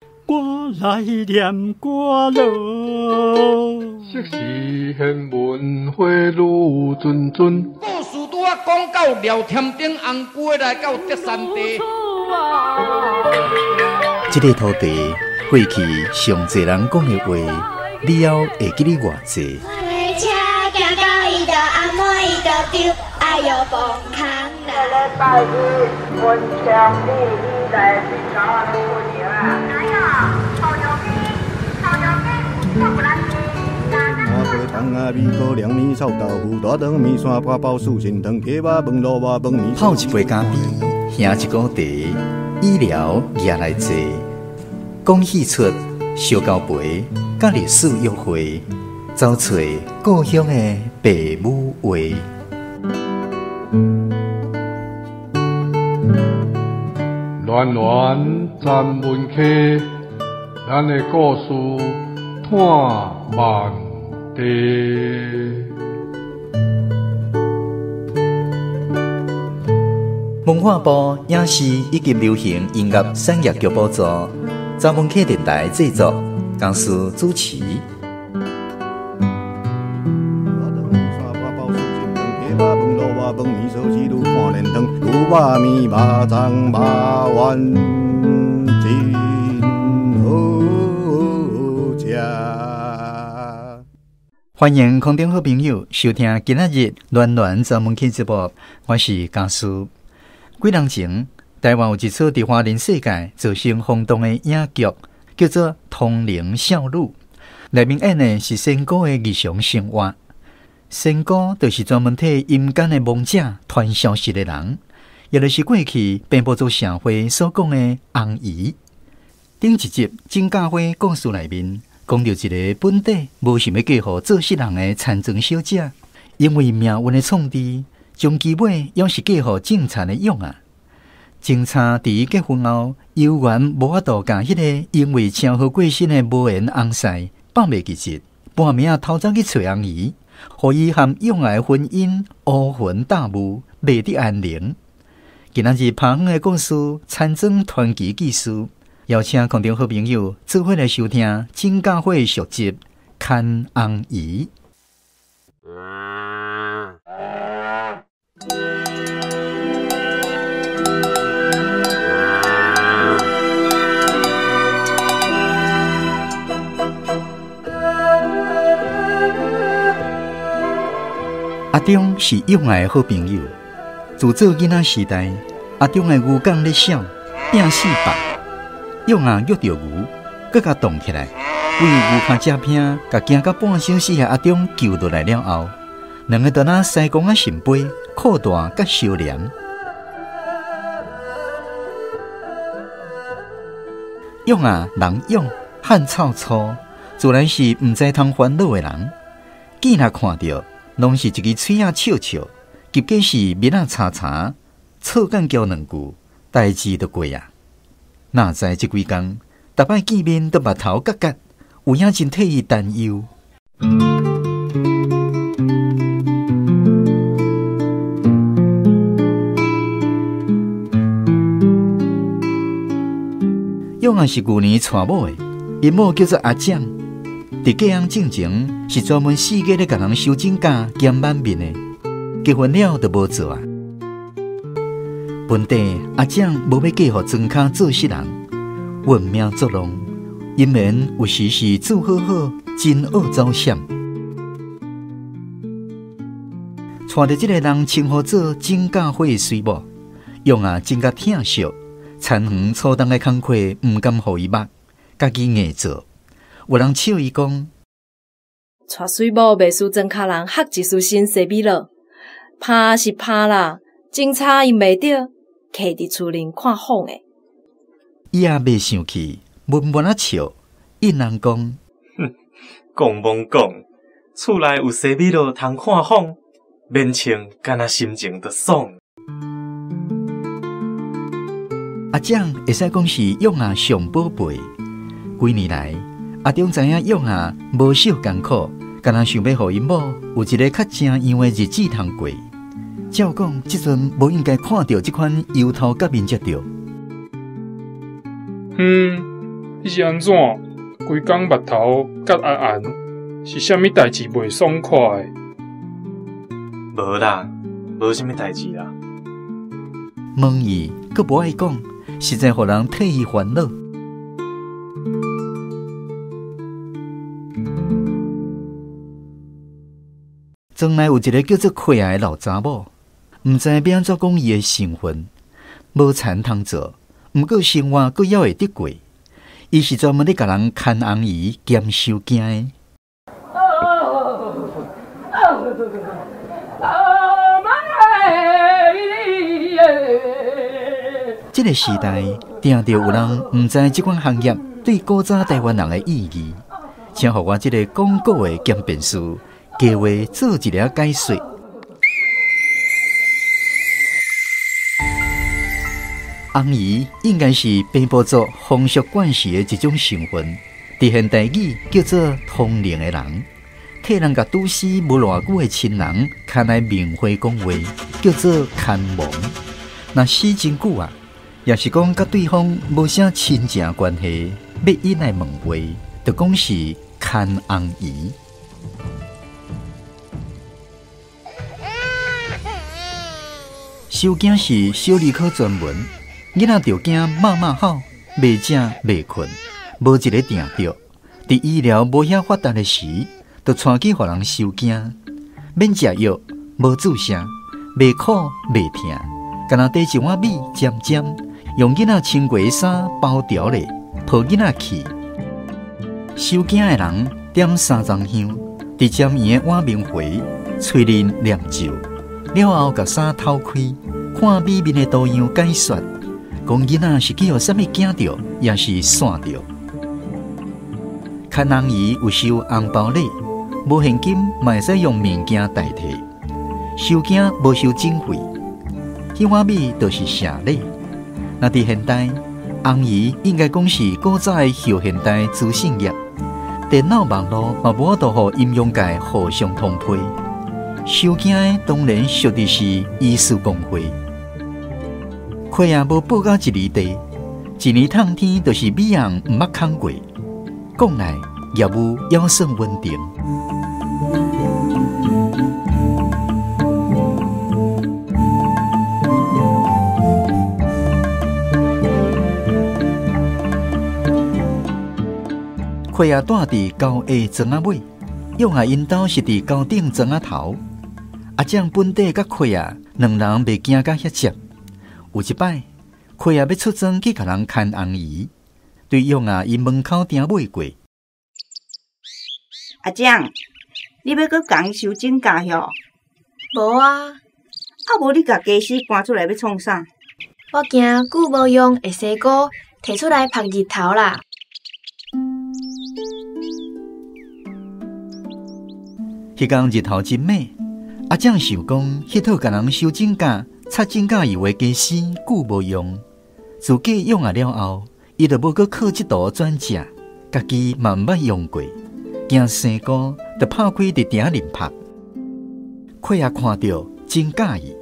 我來念歌囉。昔時贤文花愈谆谆。故事拄仔講到廖添丁紅龜來到德山地。這个土地過去上濟人講的話，了後會記得偌濟？泡一杯咖啡，喝一壺茶，醫療也來坐，講戲出燒交陪，佮歷史約會，走揣故鄉的爸母話。暖暖咱文溪，咱的故事伴万地。文化部影視以及流行音樂產業局補助，查文溪電台製作，公司主持。歡迎空中好朋友收聽今仔日暖暖查文溪節目，我是家師。幾年前，台灣有一齣佇華人世界造成轟動的影劇，叫做《通靈少女》。內面演的是仙姑的日常生活。仙姑就是專門替陰間的亡者傳消息的人，也就是過去平埔族社會所講的紅姨。頂一集真假花故事內面，講著一個本底無想欲嫁予做穡人的田莊小姐，因為命運的創治，終其尾猶是嫁予種田的勇仔。真差佇伊結婚後，猶原無法度共彼个因為車禍過身的無緣翁婿放袂記得，半暝仔偷走去揣紅姨，予伊和勇仔的婚姻烏雲罩霧，袂得安寧。今仔日拍遠的故事，田莊傳奇記事，邀請空中好朋友做伙來收聽真假花的續集《牽紅姨》。阿中是勇仔的好朋友。自做囡仔時代，阿中的牛犅咧痟，拚四百，勇仔虐著牛，閣共動起來，為牛跤遮偏，共驚甲半生死的阿中救落來了後，兩个就若師公仔聖杯，褲帶佮相連。勇仔人勇，漢草粗，自然是毋知通煩惱的人。見若看著，攏是一支喙仔笑笑，結果是面仔擦擦，臭干叫兩句，代誌就過啊。哪知這幾工，逐擺見面都目頭結結，有影真替伊擔憂。勇仔是舊年娶某的，𪜶某叫做阿蔣。佇嫁翁進前是專門四界咧共人修指甲兼挽面的，結婚了就無做啊。本底阿蔣無欲嫁予莊跤做穡人，運命作弄，姻緣有時是煮好好，真惡走險。娶著這個人稱呼做真假花的水某，勇仔真甲疼惜，田園粗重的工課毋甘予伊捌，家己硬做。有人笑伊講，娶水某袂輸莊跤人，學一絲新西米露，拍是拍啦，真差用袂著，徛佇厝裡看風的。伊也袂生氣，悶悶仔笑，應人講，哼，講罔講，厝內有西米露通看風，免穿，敢若心情就爽。阿蔣會使講是勇仔上寶貝，幾年來，阿中知影勇仔無少艱苦，敢若想欲予𪜶某有一个較正樣的日子通過。照講，這陣無應該看著這款憂頭甲面才對。嗯，你是按怎？规工目头结暗暗，是啥物代志袂爽快的？无啦，无啥物代志啦。问伊，阁无爱讲，实在予人替伊烦恼。庄内有一个叫做亏仔的老查某，毋知欲按怎讲伊的身份，无田通做，毋过生活阁犹会得过。伊是专门咧共人牵红姨兼收惊的。这个时代，定著有人毋知这款行业对古早台湾人的意义，请予我这个讲古的兼辩士计划做一个解说。红姨应该是平埔族风俗惯习的一种成分，伫现代语叫做通灵的人，替人共拄死无偌久的亲人牵来冥会讲话，叫做牵亡。若死真久啊，也是讲佮对方无啥亲情关系，欲伊来问话，就讲是牵红姨。收惊是小儿科专门。囡仔著惊妈妈吼，袂食袂睏，无一个定著。伫医疗无遐发达的时，就带去予人收惊，免食药，无注射，袂苦袂疼，干焦提一碗米沾沾，用囡仔穿过的衫包牢咧，抱囡仔去。收惊的人点三丛香，伫沾圆的碗面回，喙里念咒，了后共衫透开，看里面的图样解说。讲囡仔是去予啥物惊著，也是散著。牵红姨有收红包礼，无现金嘛会使用物件代替。收惊无收诊费，彼碗米就是谢礼。若伫现代，红姨应该讲是古早的后现代资讯业，电脑网路嘛无法度予阴阳界互相通批。收惊的当然属的是医师公会。亏也无报到一厘地，一年透天就是米红毋捌空过。讲来业务犹算稳定。亏也住伫高下庄仔尾，勇仔𪜶兜是伫高顶庄仔头。阿蒋本地佮亏仔两人袂行甲遐接。有一摆，亏仔欲出庄去共人牵红姨，对勇仔𪜶门口埕尾过。阿蒋，你欲阁共伊收指甲哟？无啊。啊无你共家私搬出来欲创啥？我惊久无用会生菇，提出来曝日头啦。彼工日头真猛，阿蒋想讲，彼套共人收指甲、擦指甲油的家私久无用，自嫁用啊了后，伊就无阁靠这途转食，家己嘛毋捌用过，惊生菇，就拍开伫埕里曝。亏仔看著真佮意，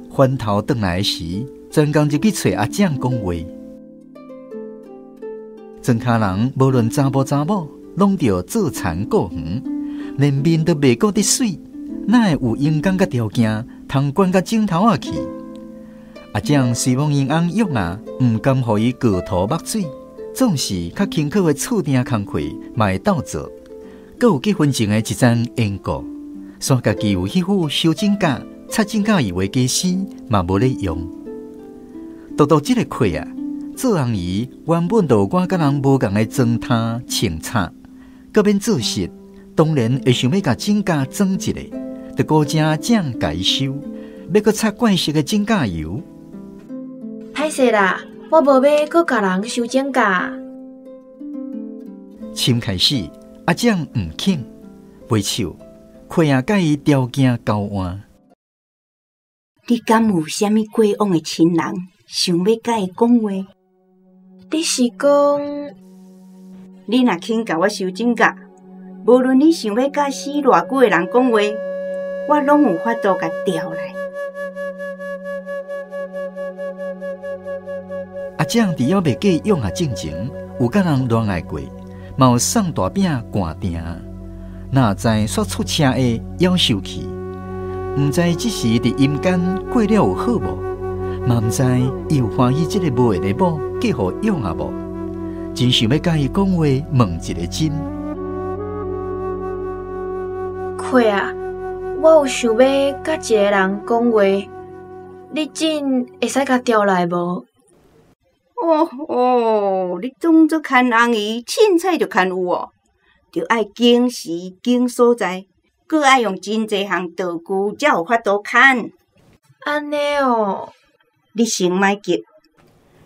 翻头转来时，专工入去揣阿蒋讲话。庄跤人无论查埔查某，拢著做田顾园，连面都袂顾得媠，哪会有勇敢佮条件通管到井头仔去？阿蒋虽罔𪜶翁勇啊，毋甘予伊过涂目水，总是较轻巧的厝埕工课嘛会斗做。阁有结婚前的一层缘故，煞家己有彼副收指甲、擦指甲油的家私嘛无咧用。独独这个亏啊，做红姨原本就有寡佮人无仝的妆摊穿插，阁免做事，当然会想欲共指甲装一下，就孤请阿蒋共伊收，欲阁擦怪色的指甲油。歹势啦，我无欲阁共人收指甲。先开始，阿蒋毋肯，袂手，亏仔佮伊条件交换。你敢有啥物过往的亲人想欲佮伊讲话？你是讲，你若肯共我收指甲，无论你想欲佮死偌久的人讲话，我拢有法度共调来。阿蒋伫犹袂过勇仔进前，有佮人恋爱过，嘛有送大饼捾定。哪知煞出车祸夭寿去，毋知这时伫阴间过了有好无？嘛毋知伊有欢喜这个无闲的某嫁予勇仔无？真想欲佮伊讲话，问一个真。亏啊！我有想欲佮一个人讲话，你真会使共调来无？哦哦，你当作牵红姨，凊彩就牵有哦，著爱拣时拣所在，阁爱用真济项道具，才有法度牵。按呢哦，你先莫急，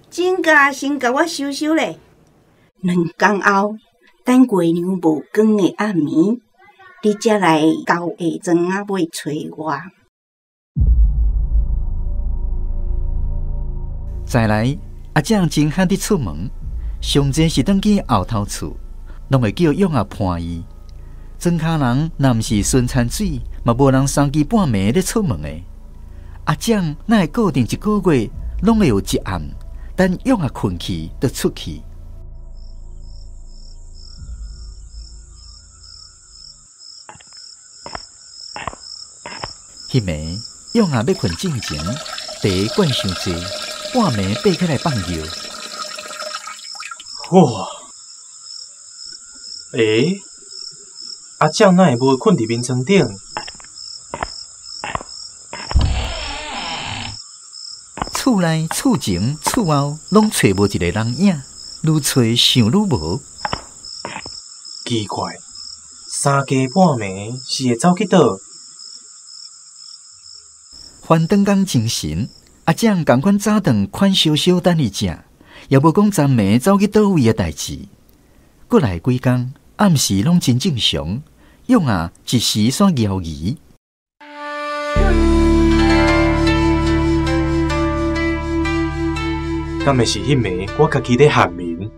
指甲先共我收收咧。两工后，等月娘无光的暗暝，你才来交下庄仔尾揣我。再来，阿蒋真罕伫出门，上济是转去后头厝，拢会叫勇仔伴伊。庄跤人若毋是巡田水，嘛无人三更半暝咧出门的。阿蒋哪会固定一个月，拢会有一暗，等勇仔困去，就出去。彼暝，勇仔欲困进前，茶灌伤济，半暝爬起来放尿。哇！欸，阿蒋哪会无睏伫眠床顶？厝内、厝前、厝后，拢揣无一个人影，愈揣想愈无。奇怪，三更半暝是会走去佗？翻转工精神，阿蒋仝款早顿款烧烧等伊食，也无讲昨暝走去佗位的代志。过来几工，暗时拢真正常，勇仔一时煞枵疑。敢会是彼暝我家己咧睏眠？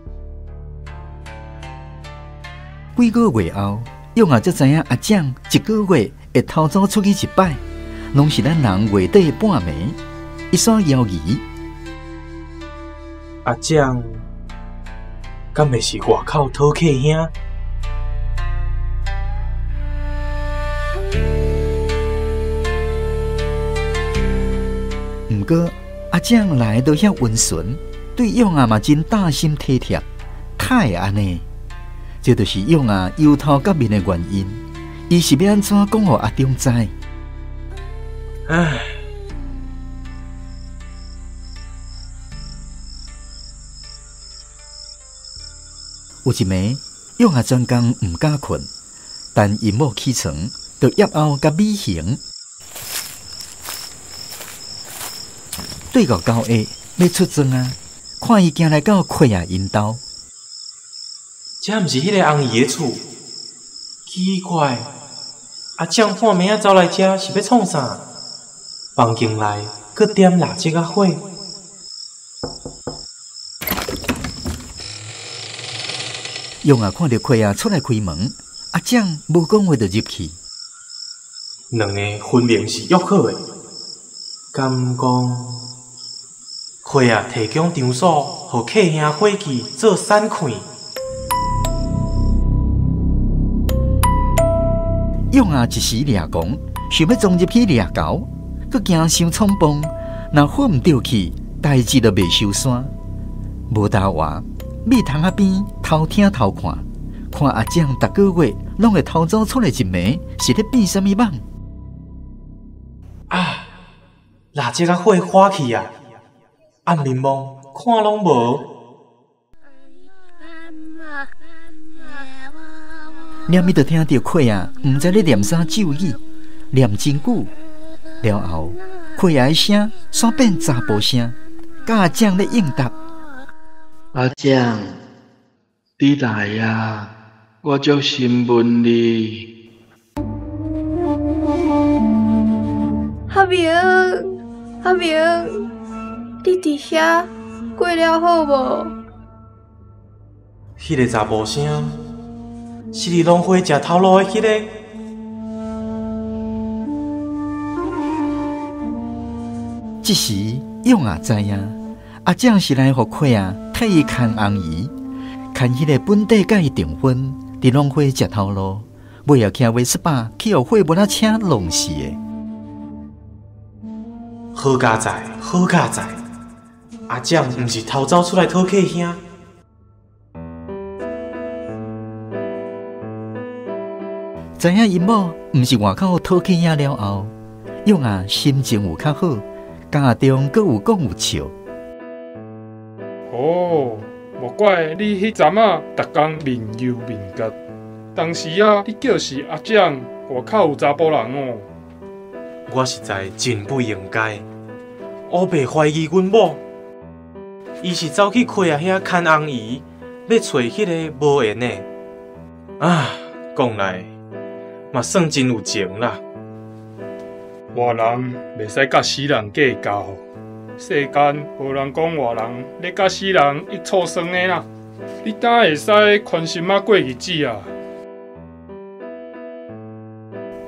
几个月后，勇仔才知影阿蒋一个月会偷走出去一摆，拢是咱人月底半暝，伊煞枵疑。阿蒋，敢会是外口讨客兄？毋过阿蒋来都遐温顺，对勇仔嘛真担心体贴，太会按呢？这就是勇仔忧头革面的原因。伊是欲按怎讲予阿中知？唉，有一暝，勇仔专工毋敢睏，等𪜶某起床，就掖后佮美形。对到九下欲出庄啊，看伊行来到亏仔𪜶兜。这毋是彼个红姨的厝，奇怪，阿蒋半暝仔走来遮是欲创啥？房间内阁点蜡烛仔火。勇仔看著亏仔出来开门，阿蒋无讲话就入去。两个分明是约好的，敢讲亏仔提供场所，予客兄伙计做散客。勇仔一时掠狂，想欲冲入去掠猴，阁惊伤冲动，若混毋著去，代志就袂收山。无答话，覕窗仔边偷听偷看，看阿蒋逐个月拢会偷走出来一暝，是咧变啥物梦？啊！蜡烛仔火花去啊！暗暝梦看拢无。念伊就听著亏仔，毋知咧念啥咒语，念真久。了后，亏仔的声煞变查埔声，佮阿蒋咧应答。阿蒋，你来啊！我足心问你。阿明，阿明，你伫遐过了好无？彼个查埔声，是伫农会食头路的彼个。这时，勇仔知影，阿蒋是来予亏仔替伊牵红姨，牵彼个本地佮伊订婚，伫弄花食头路，尾仔骑维斯帕去予货物仔车弄死的。好佳哉，好佳哉！阿蒋毋是偷走出来讨客兄？知影𪜶某毋是外口讨客兄了后，勇仔心情有较好，佮阿中阁有讲有笑。哦，无怪你彼阵仔逐工面忧面结。当时啊，你叫是阿蒋外口有查埔人哦。我实在真不应该，乌白怀疑阮某。伊是走去开仔遐牵红姨，欲揣彼个无缘的。啊，讲来嘛算真有情啦。活人袂使佮死人计较，世间无人讲活人咧佮死人一醋酸的啦。你敢会使宽心仔过日子啊？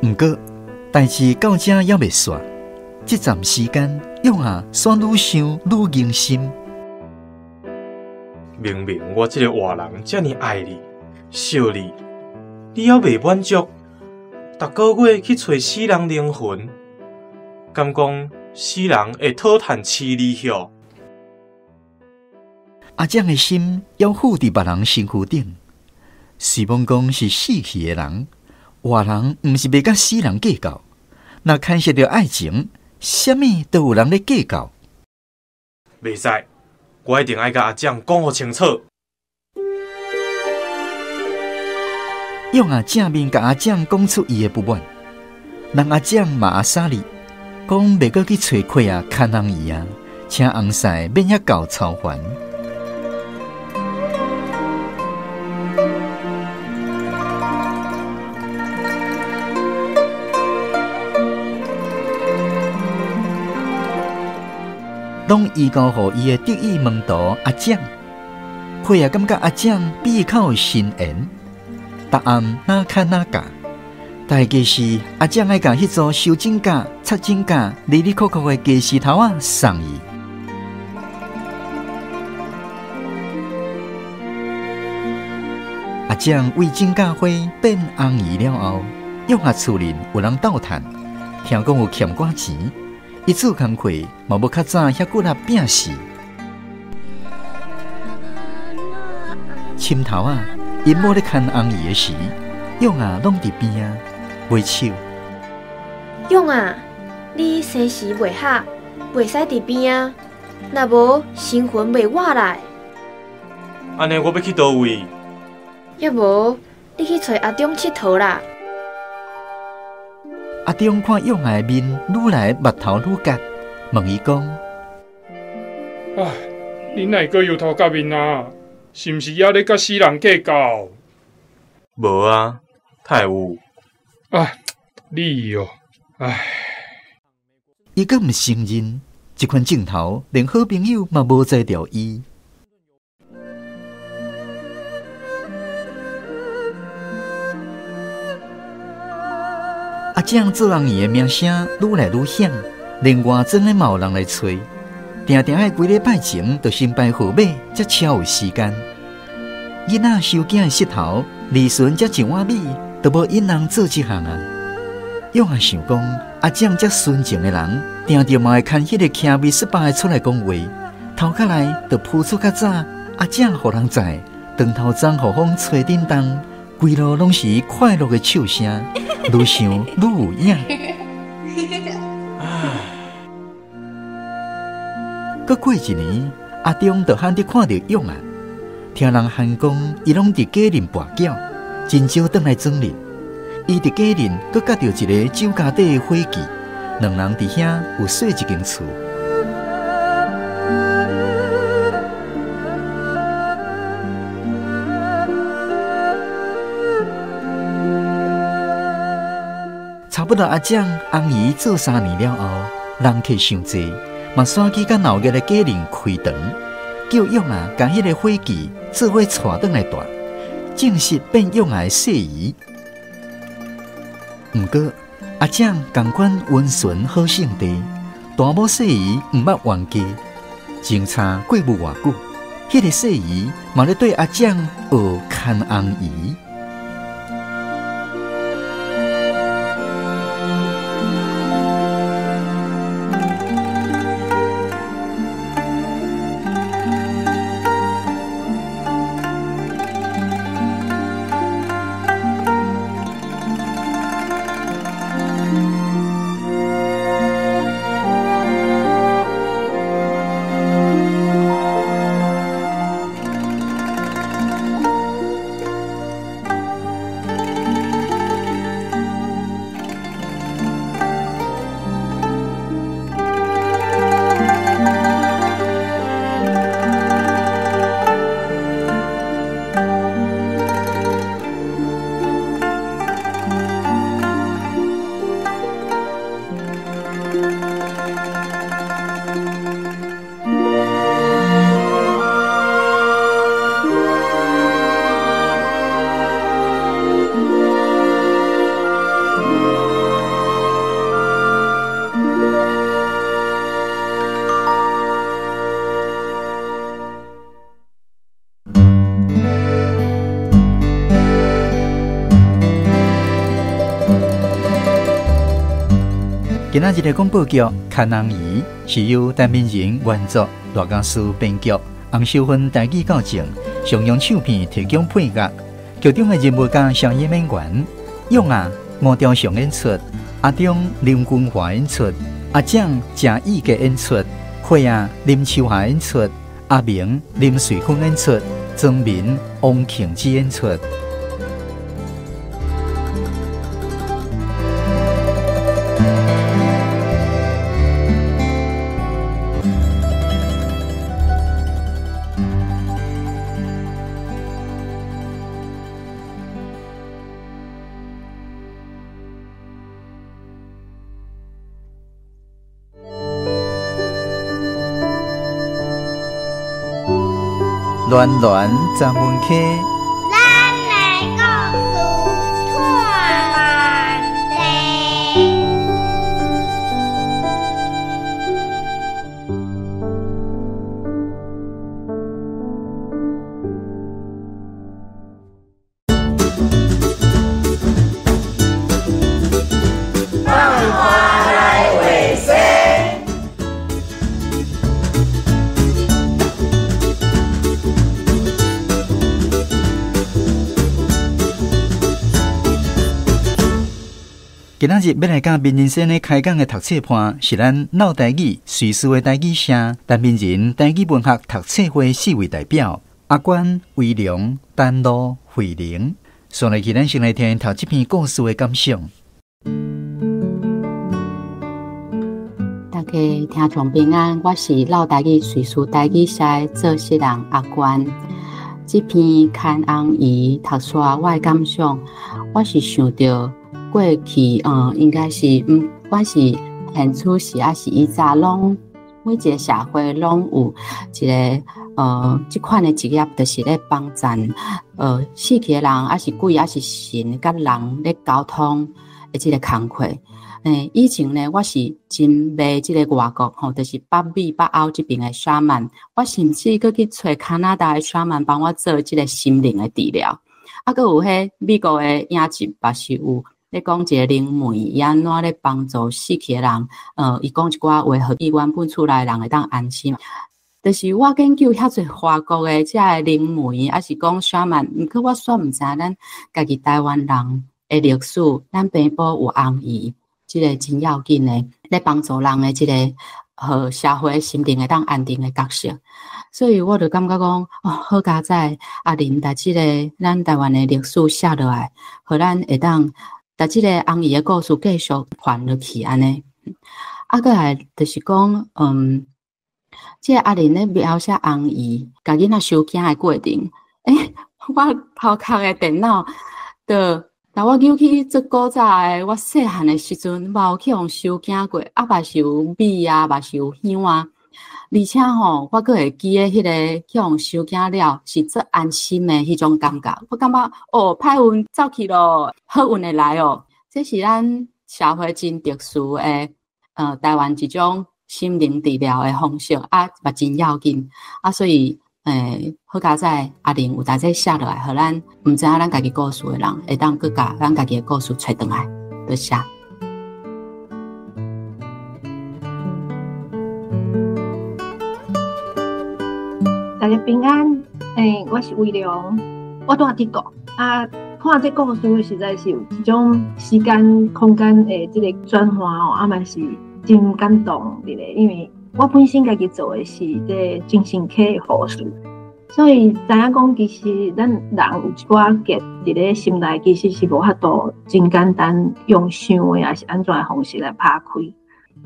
毋过代志到这犹未煞，这阵时间勇仔煞愈想愈硬心。明明我这个活人遮尔爱你、惜你，你犹袂满足，逐个月去揣死人灵魂，敢讲死人会讨趁饲你许？阿蒋的心犹附伫别人身躯顶，虽罔讲是死去的人，活人毋是袂佮死人计较，若牵涉著爱情，啥物都有人咧计较。袂使，我一定爱佮阿蒋讲予清楚。勇仔正面共阿蒋讲出伊的不满，人阿蒋嘛阿沙哩，讲袂阁去揣客啊，牵人伊啊，请翁婿免遐厚操烦。拢移交予伊的得意门徒阿蒋，开仔感觉阿蒋比伊较有神缘，答案哪牵哪教。代价是阿蒋爱共彼组修指甲、擦指甲、里里扣扣的家私头仔送伊。阿蒋为指甲花变红姨了后，勇仔厝里有人斗趁，听讲有欠寡钱。伊做工课嘛无较早遐骨力拼死。深头仔，𪜶某咧牵红姨的时，勇仔拢伫边仔挥手。勇仔，你生时袂合，袂使伫边仔，若无神魂袂活来。按呢，我欲去佗位？抑无，你去揣阿中𨑨迌啦。阿中看勇仔的面愈来目头愈结，问伊讲：唉，你哪会阁摇头甲面啊？是毋是犹咧佮死人计较？无啊，太有。啊，你哦，唉。伊阁毋承认，这款镜头连好朋友嘛无才调伊。阿蒋做红姨的名声愈来愈响，连外庄的嘛有人来揣，定定爱几礼拜前就先排号码，才超有时间。囡仔收惊的舌头，离顺才一碗米，都无引人做这项啊。勇仔想讲，阿蒋这纯情的人，定定嘛会牵彼个骑维斯帕的出来讲话，头壳内就浮出较早阿蒋予人载，长头鬃予风吹叮当，规路拢是快乐的笑声，愈想愈有影。阁过一年，阿中就罕得看著勇仔，听人闲讲，伊拢伫家里跋筊，真少转来庄里。伊伫家里阁佮著一个酒家底的伙计，两人伫遐有说一间厝。差不多阿蒋红姨做3年了后，人客伤济，嘛煞去佮闹热的家人开场，叫勇仔共彼个伙计做伙带转来住，正式变勇仔的细姨。毋过阿蒋仝款温顺好性地，大某细姨毋捌冤家，相差过无偌久，彼个细姨嘛咧对阿蒋学牵红姨。今仔日的广播剧《牵红姨》是由陈明仁原作，赖家书编剧，洪秀芬台语教正，上扬唱片提供配乐。剧中的人物佮声音演员：勇啊吴朝祥演出，阿中林君华演出，阿蒋郑义杰演出，慧啊林秋霞演出，阿明林瑞坤演出，庄明王庆之演出。暖暖十门溪，咱的故事托万地。放花来画生。今仔日欲来佮民人生咧开讲的读册伴，是咱老台语随师的台语社陈明仁台语文学读册会四位代表阿关、威龙、丹露、慧玲。煞落去，咱先来听读这篇故事的感想。大家听众平安，我是老台语随师台语社的做事人阿关。这篇牵红姨读煞我的感想，我是想著过去，应该是，不管是现处时抑是以前，拢每一个社会拢有一个，这款的职业，就是咧帮助，死去的人，抑是鬼，抑是神，佮人咧沟通的这个工课。以前呢，我是真迷这个外国吼，就是北美、北欧这边的沙曼，我甚至阁去揣加拿大的沙曼帮我做这个心灵的治疗。啊，阁有彼美国的影集，嘛是有咧讲一个灵媒，伊按怎咧帮助死去的人，伊讲一寡话，予伊原本厝内人会当安心。就是我研究遐济外国的这个灵媒，抑是讲沙曼，毋过我煞毋知咱家己台湾人的历史，咱平埔有红姨，这个真要紧的，咧帮助人的这个，予社会心灵会当安定的角色。所以我就感觉讲，哦，好佳哉，阿玲把这个咱台湾的历史写落来，予咱会当把这个红姨的故事继续传落去按呢。啊，过来就是讲，这个阿玲咧描写红姨，共囡仔收惊的过程。我头壳的电脑，就若我扭去做古早的，我细汉的时阵，嘛有去予收惊过，啊，嘛是有米啊，嘛是有香啊。而且吼，我阁会记得彼个去予收惊了，是足安心的彼种感觉。我感觉哦，歹运走去咯，好运会来哦。这是咱社会真特殊的，台湾一种心灵治疗的方式，啊，嘛真要紧。啊，所以好佳哉阿玲有共這寫落來，予咱毋知影咱家己故事的人，會當閣共咱家己的故事揣轉來，多謝。大家平安，我是魏良，我住德國啊。看這故事實在是有一種時間空間的這個轉換哦，啊嘛是真感動的咧。因為我本身家己做的是這個精神科的護士，所以知影講其實咱人有一寡結佇咧心內，其實是無法度真簡單用想的，抑是按怎的方式來拍開。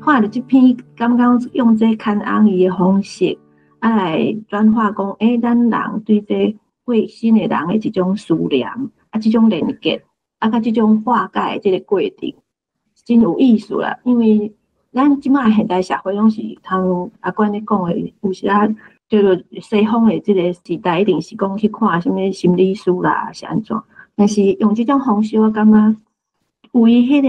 看著這篇，感覺用這牽翁伊的方式，啊來轉化講，咱人對這過身的人的一種思念。啊，這種連結，啊，佮這種化解的這個過程，真有意思啦。因為咱這擺現代社會攏是通阿關咧講的，有時啊叫做西方的這個時代，一定是講去看啥物心理師啦，是按怎？但是用這種方式，我感覺為彼個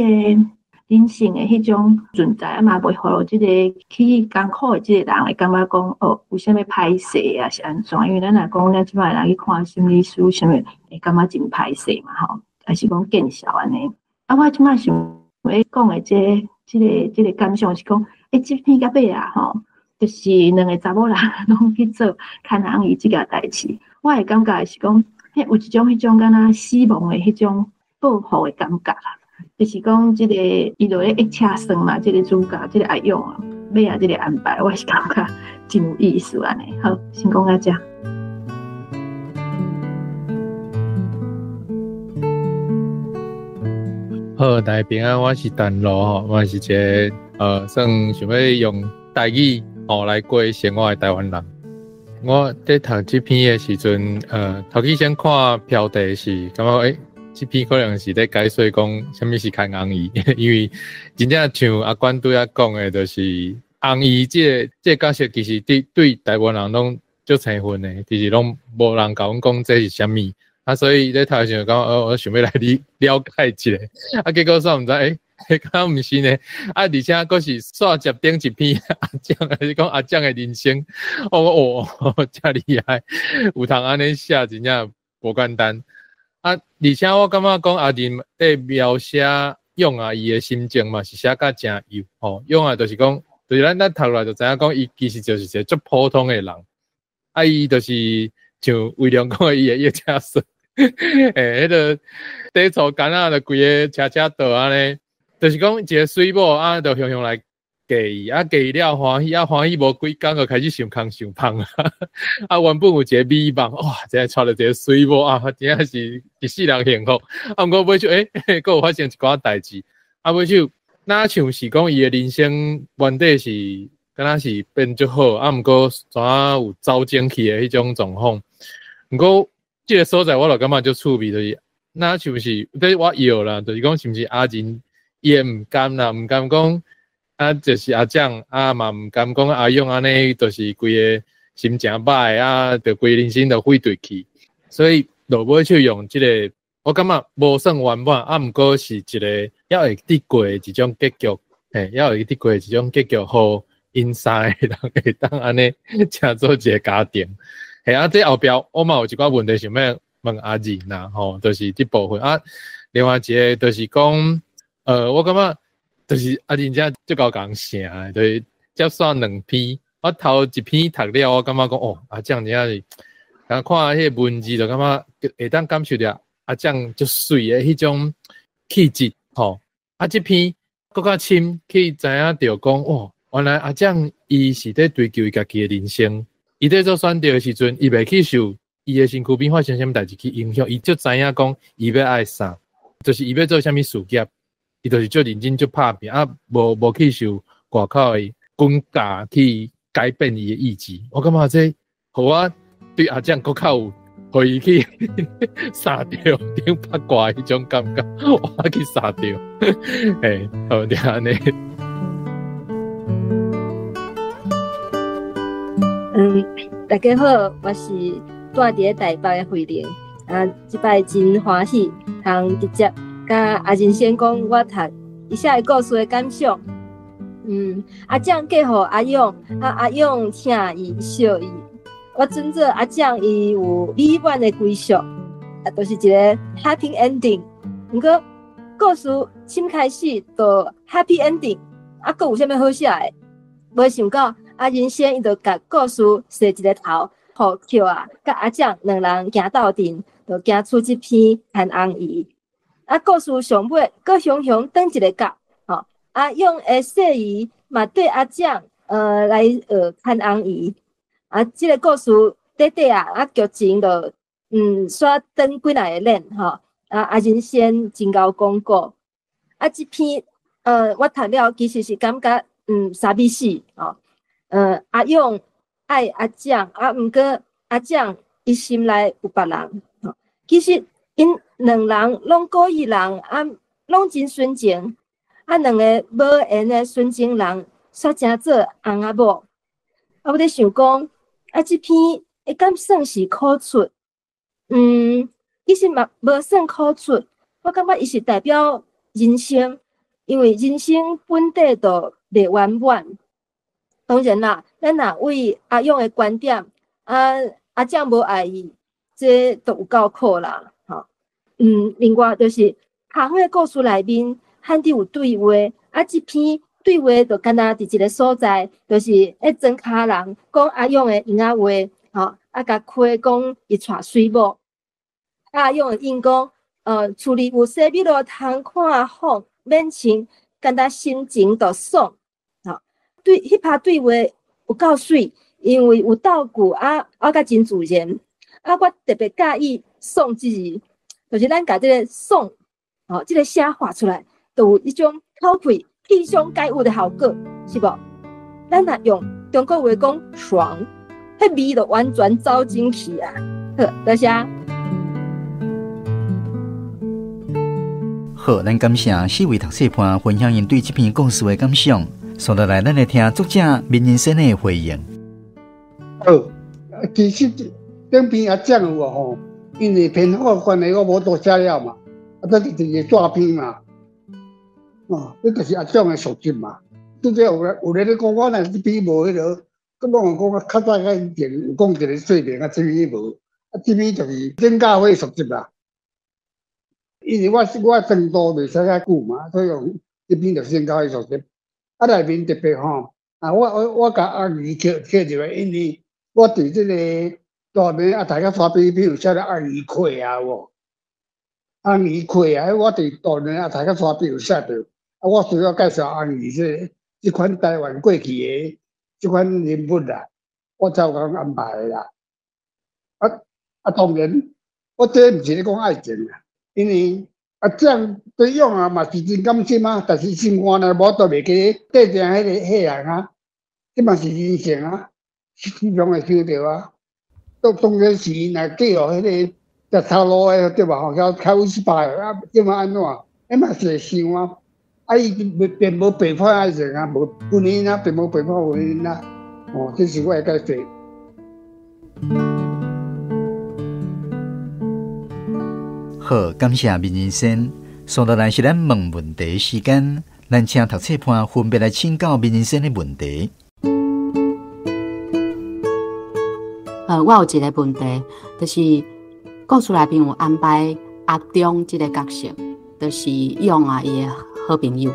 人性的彼種存在，啊嘛袂予這個去艱苦的這個人會感覺講哦，有啥物歹勢啊，是按怎？因為咱若講咱這擺人去看心理師，啥物會感覺真歹勢嘛吼，還是講見笑按呢？啊，我這擺想欲講的這個感想是講，這篇到尾啊吼，就是兩個查某人攏去做牽翁伊這件代誌，我會感覺是講，有一種彼種敢若死亡的彼種報復的感覺啦。就是講，這個伊就咧一車算嘛，這個主角，這個阿勇啊，尾仔這個安排，我是感覺真有意思按呢。好，先講到這。好，大家平安，我是陳露吼，我是一個算想欲用台語吼來過生活的台灣人。我佇讀這篇的時陣，頭起先看標題是感覺這篇可能是咧解說講啥物是牽翁伊，因為真正像阿關拄仔講的，就是翁伊這個角色其實對台灣人攏足生分的，其實攏無人共阮講這是啥物，啊，所以咧讀的時陣感覺，我想欲來了解一下，啊，結果煞毋知，敢毋是呢？啊，而且閣是煞接頂一篇阿蔣，還是講阿蔣的人生，哦，遮厲害，有通按呢寫，真正無簡單。啊，而且我感覺講阿仁咧描寫勇啊，伊的心情嘛是寫甲誠幼吼。勇啊，就是講，就是咱讀落來就知影講，伊其實就是一個足普通的人。啊，伊就是像魏良講的，伊會一車算，彼個底厝囡仔就規个車車倒按呢，就是講一個媠某啊，就雄雄來嫁伊，啊嫁伊了歡喜，啊歡喜無幾工就開始想空想胖啊，啊原本有一個美夢，哇，這娶著一個媠某啊，真正是一世人幸福。啊，毋過尾手，閣有發生一寡代誌，啊尾手，若像是講伊的人生原底是敢若是變足好，啊毋過怎有走精去的彼種狀況。毋過這個所在我就感覺足趣味，就是若像是，這我臆啦，就是講是毋是阿仁伊會毋甘啦，毋甘講。啊，就是阿蔣啊嘛，毋甘講阿勇按呢，就是規個心情歹啊，就規人生都毀對去。所以落尾就用這個，我感覺無算圓滿，啊，毋過是一個猶會得過的一種結局，嘿，猶會得過的一種結局，予𪜶三個人會當按呢，成做一個家庭。嘿，啊，這後壁我嘛有一寡問題想欲問阿仁啦，吼，就是這部分啊。另外一個就是講，我感覺。就是阿仁遮足夠共寫的，就是接煞兩篇。我頭一篇讀了，我感覺講哦，阿蔣真正是，然後看彼個文字就感覺會當感受著阿蔣足媠的彼種氣質吼。啊，這篇閣較深去知影著講哦，原來阿蔣伊是咧追求伊家己的人生。伊咧做選擇的時陣，伊袂去受伊的身軀邊發生啥物代誌去影響，伊就知影講伊欲愛啥，就是伊欲做啥物事業。伊就是足認真、足拍拼啊，無去受外口的管教去改變伊的意志。我感覺這，予我對阿蔣閣較有，予伊去殺掉頂八卦彼種感覺，我去殺掉。嘿，好，就按呢。大家好，我是住佇咧台北的慧玲。啊，這擺真歡喜，通直接佮阿仁先講我讀伊寫的故事的感想。阿蔣嫁予阿勇，啊阿勇疼伊、惜伊，我尊做阿蔣伊有美滿的歸宿，啊，就是一个 happy ending。毋過故事先開始就 happy ending，啊，閣有啥物好寫的？無想到啊，人生伊就共故事踅一个頭，予抾仔佮阿蔣兩人行鬥陣，就行出這篇牽紅姨。啊，故事上尾閣雄雄轉一个角，吼，阿勇的細姨嘛綴阿蔣來學牽紅姨。啊，這个故事短短啊，啊劇情就煞轉幾若个輪吼。啊啊，人生真𠢕講古。啊，這篇我讀了其實是感覺啥物死吼。阿勇愛阿蔣，啊，毋過阿蔣伊心內有別人。吼，其實𪜶兩人攏故意人，啊，攏真純情。啊，兩個無緣的純情人，煞成做翁仔某。啊，我咧想講，啊，這篇會敢算是苦出？其實嘛無算苦出。我感覺伊是代表人生，因為人生本底就袂圓滿。當然啦，咱若為阿勇的觀點，啊，阿蔣無愛伊，這都有夠苦啦，吼。另外就是客的故事內面，罕佇有對話，啊，這篇對話就敢若佇一个所在，就是彼莊跤人講阿勇的閒仔話，吼，啊，共開講伊娶媠某，阿勇會應講，厝裡有西米露通看風，免穿，敢若心情就爽。對，彼拍對話有夠媠，因為有道具啊，啊，閣真自然。啊，我特別佮意爽這字，就是咱共這个爽，吼，這个聲發出來，就有一種口氣氣象該有的效果，是無？咱若用中國話講爽，彼味就完全走進去啊！好，多謝。好，咱感謝四位讀冊伴分享𪜶對這篇故事的感想。接落來，咱來聽作者閔仁生的回應。好，其實頂篇阿蔣有無吼？因為篇幅關係，我無多寫了嘛。啊，這是一個紙篇嘛。哦，這就是阿蔣的屬性嘛。拄則有咧咧講，我若這篇無彼个，閣攏有講較早較以前有講一個說明啊，這篇無。啊，這篇就是曾家輝屬性啦。因為我長度袂使遐久嘛，所以講這篇就是曾家輝屬性。啊，內面特別吼，啊，我共阿姨刻入來，因為我佇這个大暝啊，大家沙邊邊有寫咧阿姨開啊，有無？阿姨開啊，我佇大暝啊，大家沙邊有寫著，啊，我需要介紹阿姨這款台灣過去的這款人物啦，我才有共安排的啦。啊，當然，我這毋是咧講愛情啦，因為阿蔣對勇啊嘛是真甘心啊，但是心肝內無法度袂記得綴定彼个人啊，這嘛是人性啊，時常會想著啊。當然是若嫁予彼个食頭路的對吧？吼，較有失敗啊，這嘛按怎？彼嘛是會想啊。啊，伊並無背叛愛情啊，無婚姻啊，並無背叛婚姻啊。哦，這是我的解釋。好，感謝閔仁生。接落來是咱問問題時間，咱請讀冊伴分別來請教閔仁生的問題。我有一个問題，就是故事內面有安排阿中這个角色，就是勇啊伊的好朋友。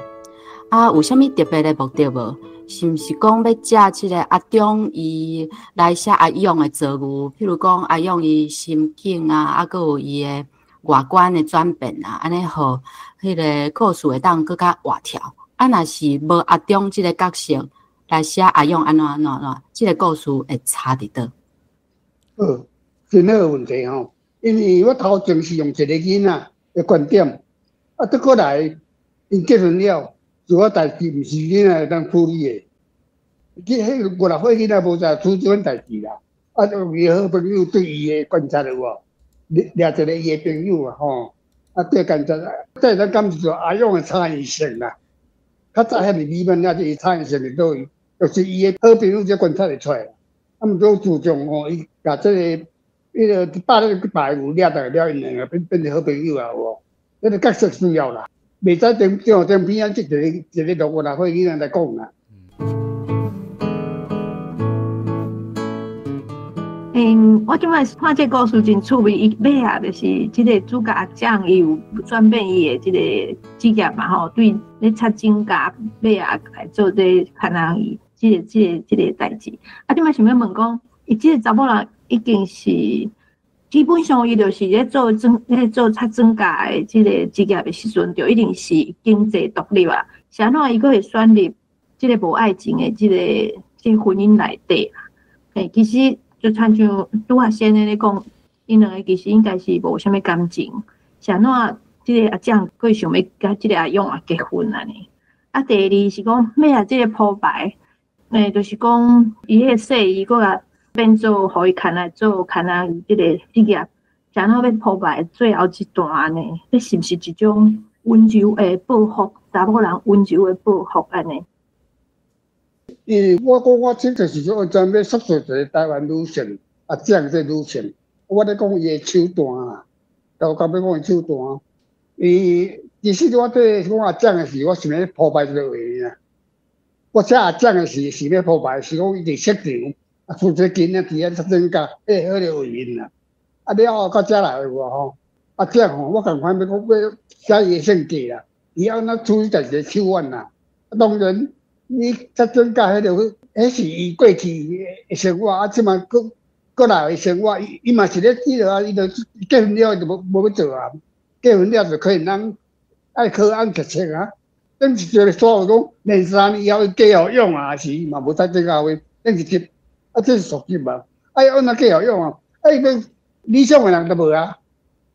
啊，有啥物特別的目的無？是毋是講欲藉這个阿中伊來寫阿勇的遭遇？譬如講阿勇伊心境啊，啊，閣有伊的外觀的轉變啊，按呢予彼个故事會當閣較活跳。啊，若是無阿中這个角色來寫阿勇按怎按怎按怎，這个故事會差佇佗？好，真好問題吼，因為我頭前是用一個囡仔的觀點，啊，倒過來𪜶結婚了，主要代誌毋是囡仔會當處理的，彼五六歲囡仔無才處理這款代誌啦。啊，伊好朋友對伊的觀察有無？掠一個伊的朋友啊，吼，啊，對觀察，這咱感受阿勇的差異性啦。較早遐爾美滿，抑是差異性佇佗位，就是伊的好朋友這觀察會出來。啊，毋過注重吼，伊共這个，彼个百日百有掠到了，𪜶兩个變成好朋友啊，有無？彼个角色需要啦，袂使中片啊，這一个五六歲囡仔來講啦。我這擺看這故事真趣味，伊尾仔就是這个主角阿蔣，伊有轉變伊的這个職業嘛吼，對咧插指甲尾仔來做這牽紅伊，這个代誌。啊，這擺想欲問講，伊這个查某人已經是基本上伊就是咧做裝咧做插指甲的這个職業的時陣，就一定是經濟獨立啊。是按怎伊閣會選入這个無愛情的這个婚姻內底啊？欸，其實就親像拄仔先咧講，𪜶兩个其實應該是無啥物感情，是按怎這个阿蔣閣會想欲佮這个阿勇啊結婚按呢？啊，第二是講尾仔這个鋪排，欸，就是講伊彼个細姨閣共變做予伊牽來做牽紅伊這个職業，是按怎欲鋪排最後一段按呢？這是毋是一種溫柔的報復？查某人溫柔的報復按呢？因為我講我這就是說，專欲塑造一个台灣女性，阿蔣這女性，我咧講伊的手段啦，就講欲講伊手段。伊其實我對講阿蔣的時，我想欲鋪排這個話爾。我寫阿蔣的時，想欲鋪排是講伊佇色場，啊，出這囡仔佇遐插指甲，彼个彼个畫面啦。啊，了後到遮來有無吼？阿蔣吼，我仝款欲講欲寫伊的性格啦，伊按怎處理代志的手腕啦。啊，當然。你插指甲彼个，彼是伊過去的生活，啊，這馬閣閣來的生活，伊嘛是咧記落啊，伊就結婚了就無欲做啊，結婚了就可能人愛考按決策啊。等是一個所有講連3年以後伊嫁予勇啊，是嘛無插指甲話，等是這啊，這是事實嘛。啊，伊按怎嫁予勇啊？啊，伊欲理想的人都無啊，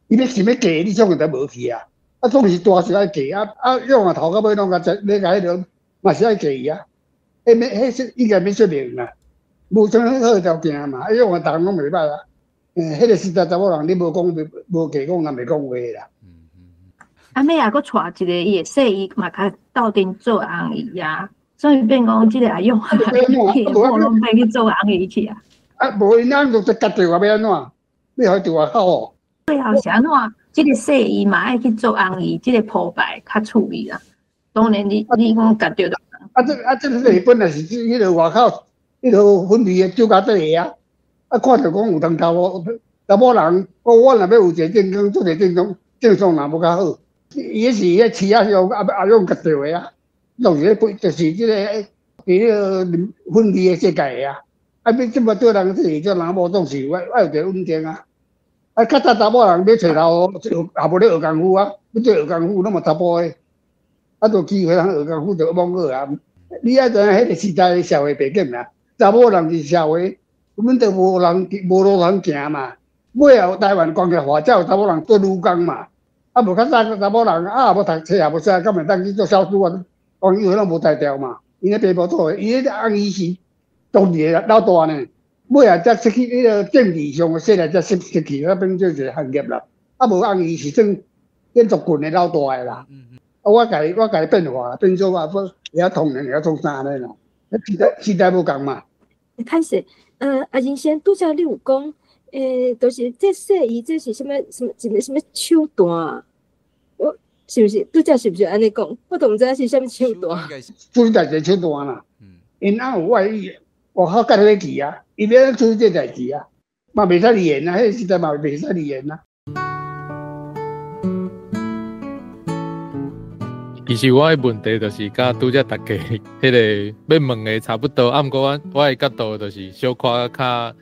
伊欲想欲嫁理想的都無去啊。啊，總是大事愛嫁啊，啊，勇啊頭到尾攏共欲共彼个。嘛是愛嫁伊啊，彼免彼說應該免說明啦，無啥好條件嘛，啊，勇啊，逐項攏袂䆀啊。彼个時代查某人你無講無假講，人袂講話啦。啊，尾仔閣娶一个伊的細姨嘛，共鬥陣做紅姨啊，所以變講這个阿勇，伊某攏變去做紅姨去啊。啊，無𪜶翁就結著啊，欲按怎？欲予伊佇外口哦。最後是按怎？這个細姨嘛愛去做紅姨，這个鋪排較趣味啦。當然你講結著啊，這個是本來是彼个外口，彼个婚禮的酒家底的啊。啊，看著講有當查某人，我若欲有一个正經，做一個正常正常人無較好。伊彼是彼飼仔上阿勇結著的啊，當時就是這個佇彼个婚禮的世界的啊。啊，欲這麼做人是做人某總是愛有一個穩定啊。啊，較早查某人欲揣頭路，也無咧學功夫啊，欲做學功夫攏嘛查埔的。啊，就機會通學功夫就罔好啊！你愛知影彼个時代的社會背景啦，查某人佇社會根本就無人無路通行嘛。尾後台灣工業化才有查某人做女工嘛。啊，無較早查某人啊，無讀冊也無啥，敢會當去做小主啊？講伊攏無才調嘛。𪜶咧爸母做的，伊彼個紅姨是當地的老大呢。尾後才失去彼个政治上的勢力，才失去，才變做一個行業啦。啊，無紅姨是算建築群的老大的啦。啊，我共伊變化，變做我會曉通人，會曉創啥呢啦？時代無仝嘛。歹勢，阿仁先拄才你有講，就是這細姨這是啥物什麼一个啥物手段啊？我是毋是拄才是毋是按呢講？我都毋知影是啥物手段。處理代誌手段啦。𪜶翁有外遇，外口結伙去啊，伊欲按怎處理這代誌啊？嘛袂使離言啊，彼个時代嘛袂使離言啊。其實我的問題就是佮拄才大家彼个欲問的差不多，啊，毋過我的角度就是小可較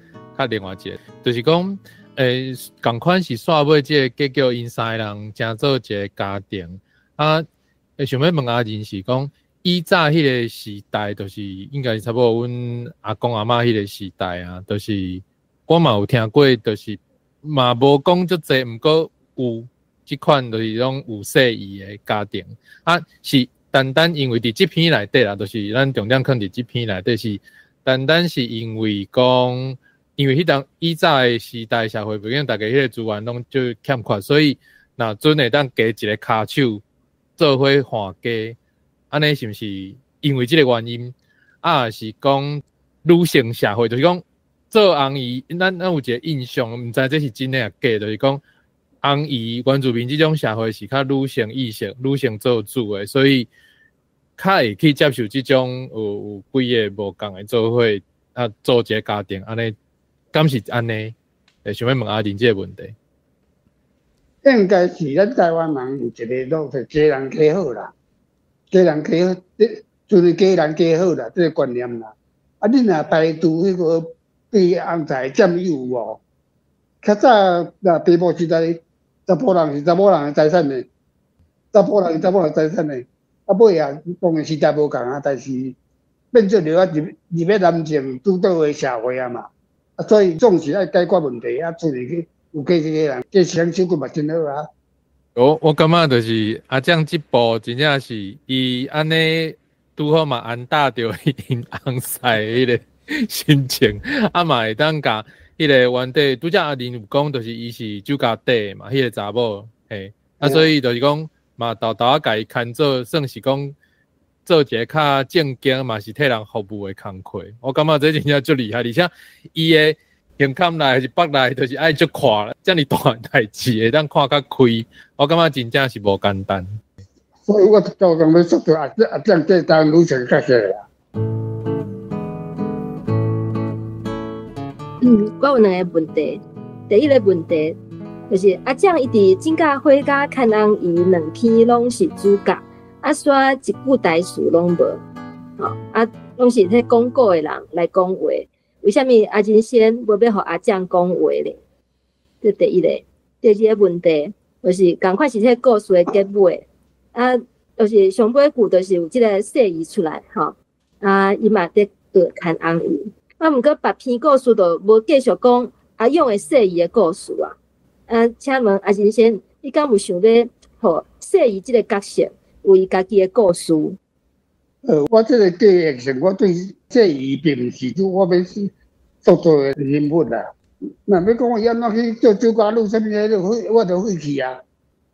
另外一个，就是講，仝款是煞尾這个結局，𪜶三个人成做一个家庭，啊，想欲問阿仁是講，以早彼个時代，就是應該是差不多阮阿公阿嬤彼个時代啊，就是我嘛有聽過，就是嘛無講足濟，毋過有。這款就是攏有細姨的家庭，啊，是單單因為佇這篇內底啦，就是咱重點囥佇這篇內底是單單是因為講，因為彼當以早的時代社會背景，大家彼个資源攏足欠缺，所以若陣會當加一个跤手做伙換家，按呢是毋是因為這个原因？啊，是講女性社會，就是講做紅姨，咱有一个印象，毋知這是真的抑假，就是講。紅姨原住民這種社會是較女性意識、女性做主的，所以較會去接受這種有幾个無仝的做伙啊，組一个家庭，按呢敢是按呢？想欲问阿玲这个问题。应该是咱台湾人有一个拢是家人家好啦，家人家好，这就是家人家好啦，这个观念啦。啊，你若排除彼个对翁婿占有哦，较早若爸母时代，查埔人是查某人的财产的，查埔人是查某人财产的。啊，尾啊，当然时代无仝啊，但是变做了啊入入咧男性主导的社会啊嘛，啊，所以总是爱解决问题啊，出去去。有嫁一个人，嫁双手骨嘛真好啊！我感觉就是阿蒋这部真正是伊按呢拄好嘛安搭著𪜶翁婿彼个心情，啊嘛会当共彼个原底拄才阿玲有讲，就是伊是酒家底嘛，彼个查某嘿，啊所以就是讲嘛沓沓仔共伊牵做，算是讲做一个较正经嘛是替人服务的工课。我感觉这真正足厉害，而且伊的胸坎内还是腹内，就是爱足看，遮尔大代志会当看较开，我感觉真正是无简单。所以我就讲欲说著阿阿蒋这台湾女性较济啦。我有两个问题。第一个问题就是阿蒋伊伫真甲花甲牵翁伊两篇拢是主角，啊，煞一句台词拢无，吼，啊，拢是彼讲古的人来讲话。为啥物阿仁先无欲予阿蒋讲话咧？这第一个。第二个问题就是仝款是这故事的结尾，啊，就是上尾句就是有这个细姨出来吼，啊，伊嘛伫对牵翁伊，啊，毋过别篇故事就无继续讲阿勇的细姨的故事啊。啊，请问阿仁先，你敢有想欲予细姨这个角色有伊家己的故事？我这个计划性，我对细姨并毋是做我欲做做的人物啦。若欲讲伊按怎去做酒家女啥物，彼就废，我就废去啊。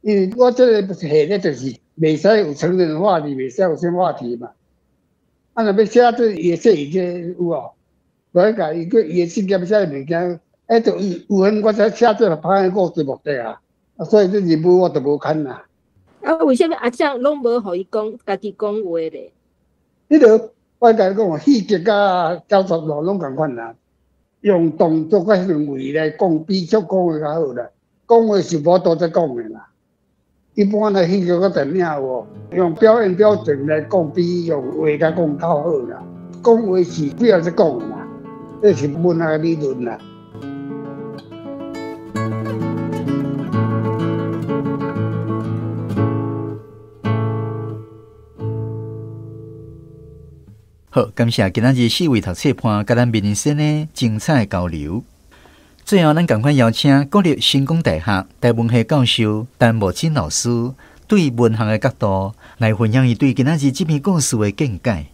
因为我这个戏咧，就是袂使有成人话题，袂使有啥话题嘛。啊，若欲写这伊的细姨这有无？我共伊佮伊的性格写物件，就有闲我才写这个歹的故事目的啊。啊，所以这任务我就无牵啦。啊，为啥物阿蒋拢无予伊讲家己讲话咧？彼个我共你讲，戏剧佮小说路拢仝款啦，用动作佮行为来讲，比较讲的较好啦。讲话是无多才讲的啦。一般的戏剧佮电影有无，用表演表情来讲，比用话较讲较好啦。讲话是不要再讲的啦，这是文学理论啦。好，感谢今仔日四位读册伴佮咱面临生的精彩交流。最后，咱仝款邀请国立成功大学台文系教授陈慕贞老师，对文学的角度来分享伊对今仔日这篇故事的见解。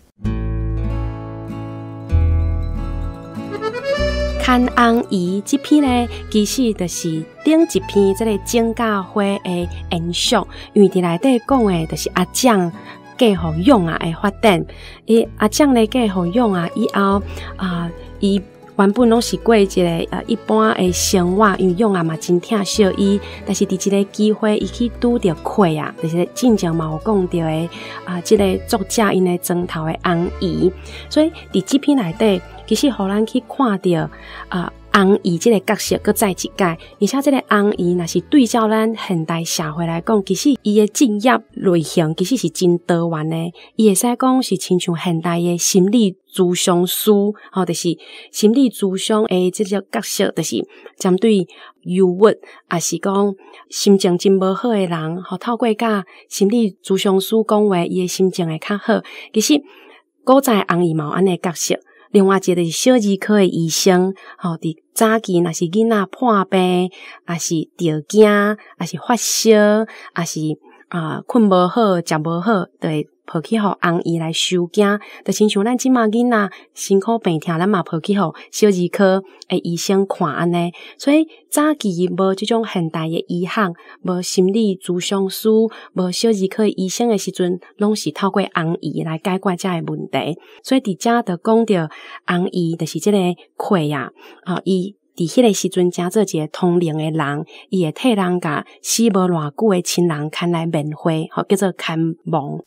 牵翁姨这篇呢，其实就是顶一篇这个钟家花的延续，因为伫内底讲的就是阿蒋嫁予勇啊的发展。伊阿蒋咧嫁予勇啊以后啊，伊原本拢是过一个一般的生活，因为勇啊嘛真疼惜伊，但是伫一个机会，伊去拄著亏啊，就是进前嘛有讲著的啊，这个作者𪜶的床头的翁姨，所以伫这篇内底，其实予咱去看著啊。翁姨这个角色阁再一摆，而且这个翁姨若是对照咱现代社会来讲，其实伊的职业类型其实是真多元的。伊会使讲是亲像现代的心理咨商师，吼，就是心理咨商的这个角色，就是针对忧郁，也是讲心情真无好的人，吼，透过佮心理咨商师讲话，伊的心情会较好。其实古早的翁姨嘛有按呢角色。另外一个就是小儿科的医生，吼，伫早期若是囡仔破病，也是著惊，也是发烧，也是睏无好，食无好，就会抱去予翁医来收惊。就亲像咱这马囡仔身躯病痛，咱嘛抱去予小儿科的医生看按呢。所以早期无这种现代的医学，无心理咨商师，无小儿科医生的时阵，拢是透过翁医来解决这个问题。所以伫遮就讲著翁医就是这个亏啊，伊伫彼个时阵，成做一个通灵的人，伊会替人共死无偌久的亲人牵来面会，吼，叫做牵亡。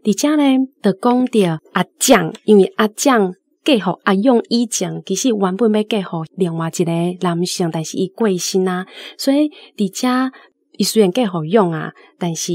伫遮呢，就讲著阿蒋，因为阿蒋嫁予阿勇以前，其實原本欲嫁予另外一个男性，但是伊過身啊，所以佇遮伊雖然嫁予勇啊，但是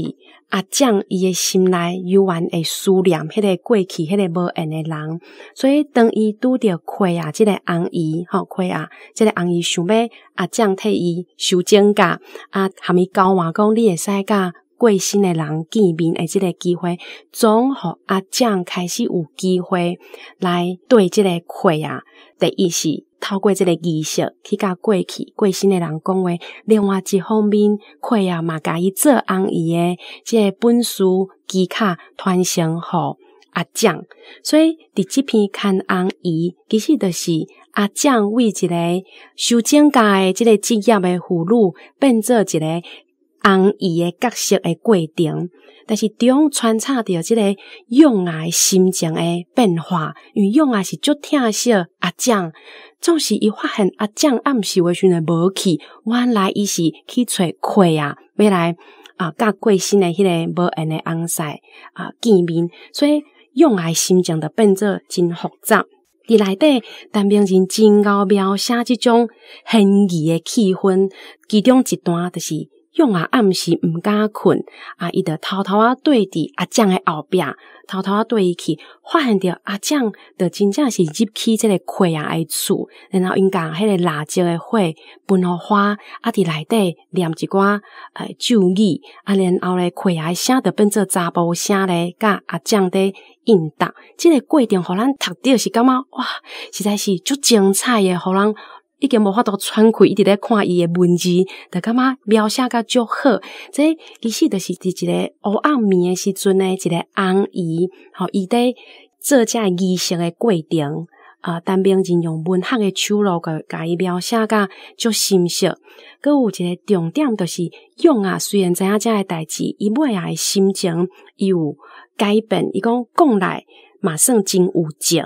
阿蔣伊的心內猶原會思念彼个過去彼个無緣的人，所以當伊拄著虧啊，這个翁姨吼虧啊，這个翁姨想欲阿蔣替伊收整甲，啊，含伊交換講你會使佮過身的人見面的這个機會，總予阿蔣開始有機會來對這個虧啊。第一是透過這个儀式去佮過去過身的人講話，另外一方面，虧啊嘛共伊做翁姨的這个本事技巧傳承予阿蔣。所以佇這篇牽翁姨，其實就是阿蔣為一个收整甲的這个職業的婦女，變做一个翁姨的角色的過程，但是中穿插著這个勇仔的心情的變化，因為勇仔是足疼惜阿蔣，總是伊發現阿蔣暗時的時陣無去，原來伊是去揣契仔，欲來啊佮過身的彼个無緣的翁婿啊見面，所以勇仔的心情就變做真複雜。佇內底，陳明仁真𠢕描寫這種懸疑的氣氛，其中一段就是勇仔暗時毋敢睏，啊，伊就偷偷仔綴佇阿蔣的後壁，偷偷仔綴伊去，發現著阿蔣就真正是入去這个契仔的厝，然後𪜶共彼个蠟燭的火噴予花，啊，佇內底念一寡咒語，啊，然後咧契仔的聲就變做查埔聲咧，佮阿蔣佇應答。這个過程，予咱讀著是感覺哇，實在是足精彩的，予人已經無法度喘氣，一直咧看伊的文字，就感覺描寫甲足好。這其實就是佇一个黑暗暝的時陣呢，一个翁姨，吼，伊佇做這个儀式的過程，啊，陳明仁用文學的手路，共伊描寫甲足深邃。閣有一个重點，就是勇仔雖然知影這个代誌，伊尾仔的心情伊有改變。伊講講來嘛算真有情，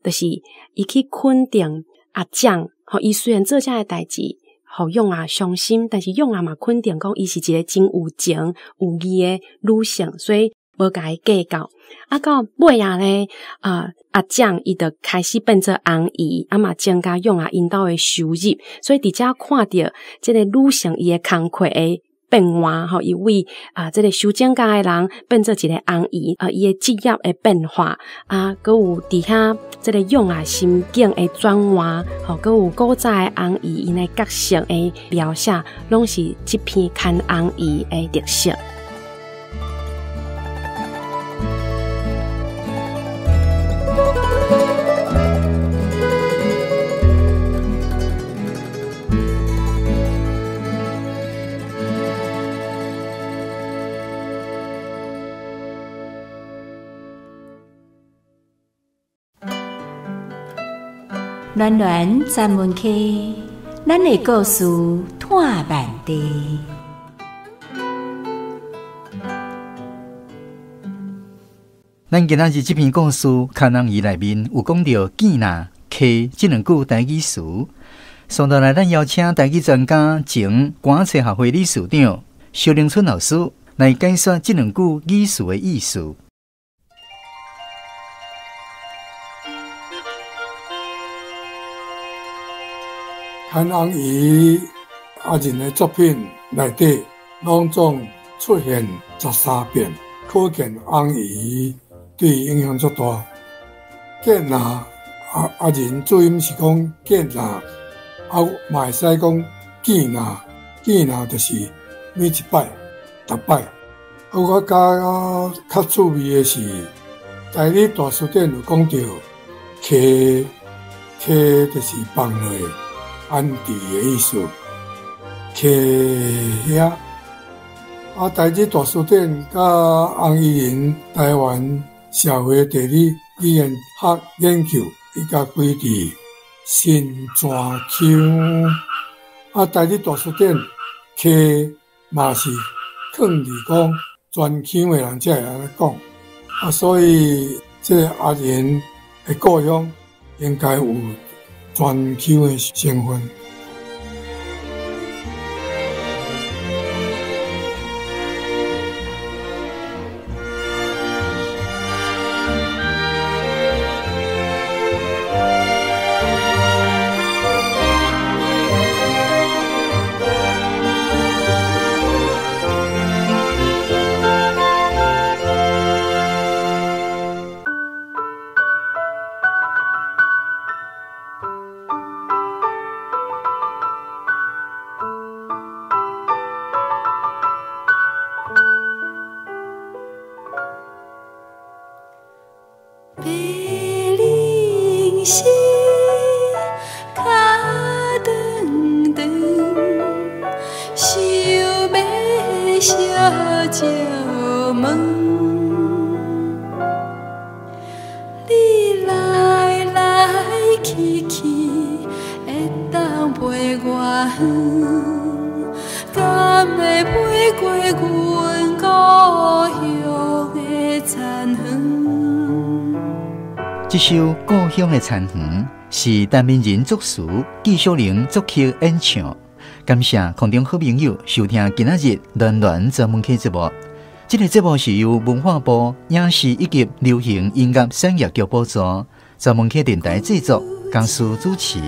就是伊去肯定阿蔣。吼，伊雖然做這个代誌，予勇仔傷心，但是勇仔嘛肯定講，伊是一个真有情有義的女性，所以無共伊計較。啊，到尾仔咧，啊，阿蔣伊就開始變做翁姨，啊嘛增加勇仔𪜶兜的收入，所以佇遮看著這个女性伊的工課的變換，吼，伊為啊這个收整甲的人變做一个翁姨，啊，伊的職業的變化，啊，閣有佇遐這个勇仔心境的轉換，吼，閣有古早的翁姨𪜶的角色的描寫，攏是這篇牽翁姨的特色。暖暖专门溪，咱的故事湠万地。咱今仔日這篇故事，牽翁姨內面有講著見啦、溪這兩句台語詞。接落來，咱邀請台語專家、前歌冊學會理事長蕭玲春老師來解說這兩句語詞的意思。牽翁姨阿仁的作品內底，攏總出現13遍，可見翁姨對伊影響足大。見啦，阿仁注音是講見啦，啊嘛會使講見啦，見啦就是每一擺、逐擺。啊，我感覺較趣味的是，台語大辭典有講著，溪，溪就是放落。安置的意思，溪遐啊，台語大辭典佮翁宜仁台灣社會地理語言學研究，伊共歸佇新泉腔。啊，台語大辭典溪嘛是囥佇講全腔的人才會按呢講。啊，所以這个阿仁的故鄉應該有全腔的成分。笑问，你来来去去，会当飞偌远？敢会飞过阮故乡的田园？这首《故乡的田园》是陈明仁作词，纪晓玲作曲演唱。感谢空中好朋友收听今仔日暖暖专门客节目。这个节目是由文化部影视以及流行音乐产业局补助，专门客电台制作，江苏主持。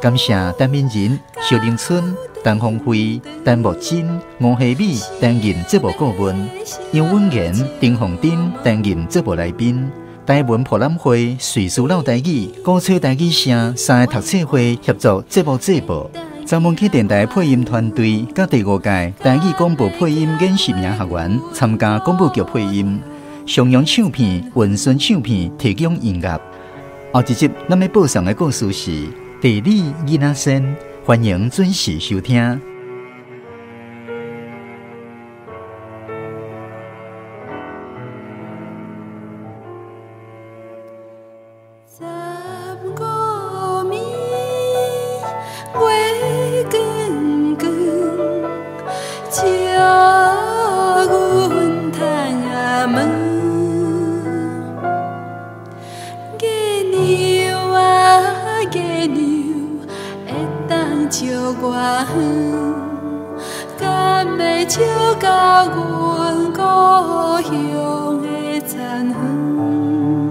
感谢陈明仁、萧玲春、陈凤辉、陈木真、吴希美担任节目顾问，杨文言、丁凤珍担任节目来宾。台文博览会、瑞士老台语、鼓吹台语声三个读册会协助节目制播。专门去电台配音团队，佮第五届台语广播配音演习名学员参加广播剧配音。上扬唱片、文顺唱片提供音乐。后一集咱欲播送的故事是《地理囡仔仙》，欢迎准时收听。照到阮故乡的田园。